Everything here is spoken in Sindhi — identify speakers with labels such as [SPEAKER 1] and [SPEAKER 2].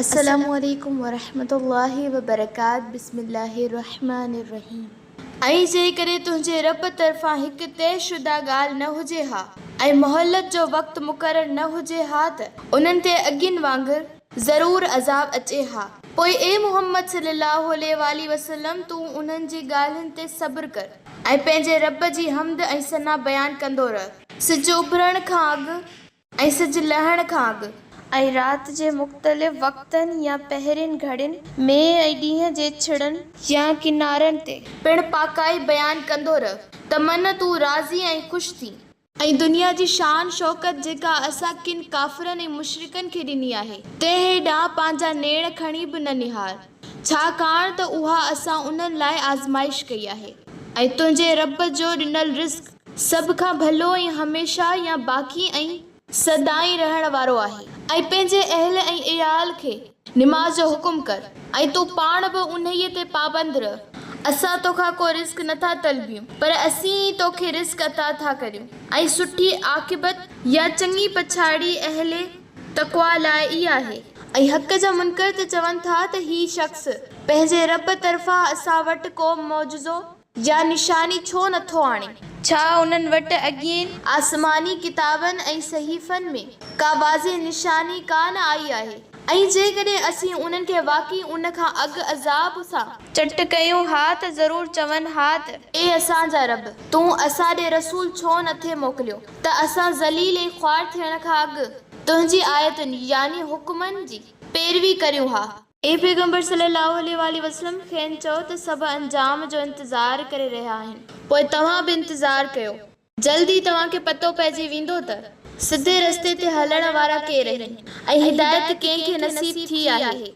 [SPEAKER 1] السلام عليڪم ورحمة الله وبرڪات بسم الله الرحمٰن الرحيم. ۽ جيڪڏهن تنهنجي رب طرفان هڪ طئي شده ڳالهه نه هجي ها ۽ مهلت جو وقت مقرر نه هجي ها ته انهن تي اڳين وانگر ضرور عذاب اچي ها. پوء اي محمد صلي الله عليه واٰله وسلم تون انهن جي ڳالهين تي صبر ڪر ۽ پنهنجي رب جي حمد ۽ ثنا بيان ڪندو رهه. سج اڀرڻ کان اڳ ۽ سج لهڻ کان اڳ.
[SPEAKER 2] ۽ رات جي مختلف وقتن يا پهرين گهڙين ۾، ۽ ڏينهن جي ڇڙن.
[SPEAKER 1] يا ڪنارن تي. پڻ پاڪائي بيان ڪندو رهه، ته من تون راضي ۽ خوش ٿين. ۽ دنيا جي شان شوڪت جيڪا اسان ڪن ڪافرن ۽ مشرڪن کي ڏني آهي، تنهن ڏانهن پنهنجا نيڻ کڻي به نه نهار، ڇاڪاڻ ته اها اسان انهن لاء آزمائش ڪئي آهي. ۽ تنهنجي رب جو ڏنل رزق. سڀ کان ڀلو ۽ هميشه يا باقي ۽. سدائين رهڻ وارو آهي. ۽ پنهنجي اهل ۽ عيال کي نماز جو حڪم ڪر ۽ تون پاڻ به انهيء تي پابند رهه. اسان توکان ڪو رزق نٿا طلبيون پر اسين ئي توکي رزق عطا ٿا ڪريون ۽ سٺي عاقبت يا چڱي پڇاڙي اهل تقويٰ لاء ئي آهي. ۽ حق جا منڪر ته چون ٿا ته هي شخص پنهنجي رب طرفان اسان وٽ ڪو معجزو يا نشاني ڇو نه ٿو آڻي؟ ڇا انهن وٽ اڳين آسماني ڪتابن ۽ صحيفن ۾ ڪا واضح نشاني ڪا نه آئي آهي؟ ۽ جيڪڏهن اسين انهن کي واقعي ان کان اڳ عذاب سان.
[SPEAKER 2] چٽ ڪيون ها ته ضرور چون ها ته.
[SPEAKER 1] اي اسان جا رب! تون اسان ڏي رسول ڇو نه ٿي موڪليو ته اسان ذليل ۽ خوار ٿيڻ کان اڳ تنهنجي آيتن، يعني حڪمن، جي پيروي ڪريون ها. اي پيغمبر صلّي اللّٰه عليه واٰله وسلّم! کين چئو ته سڀ انجام جو انتظار ڪري رهيا آهن، پوء توهان به انتظار ڪيو، جلد ئي توهان کي پتو پئجي ويندو ته سڌي رستي تي هلڻ وارا ڪير آهن ۽ هدايت ڪنهن کي نصيب ٿي آهي.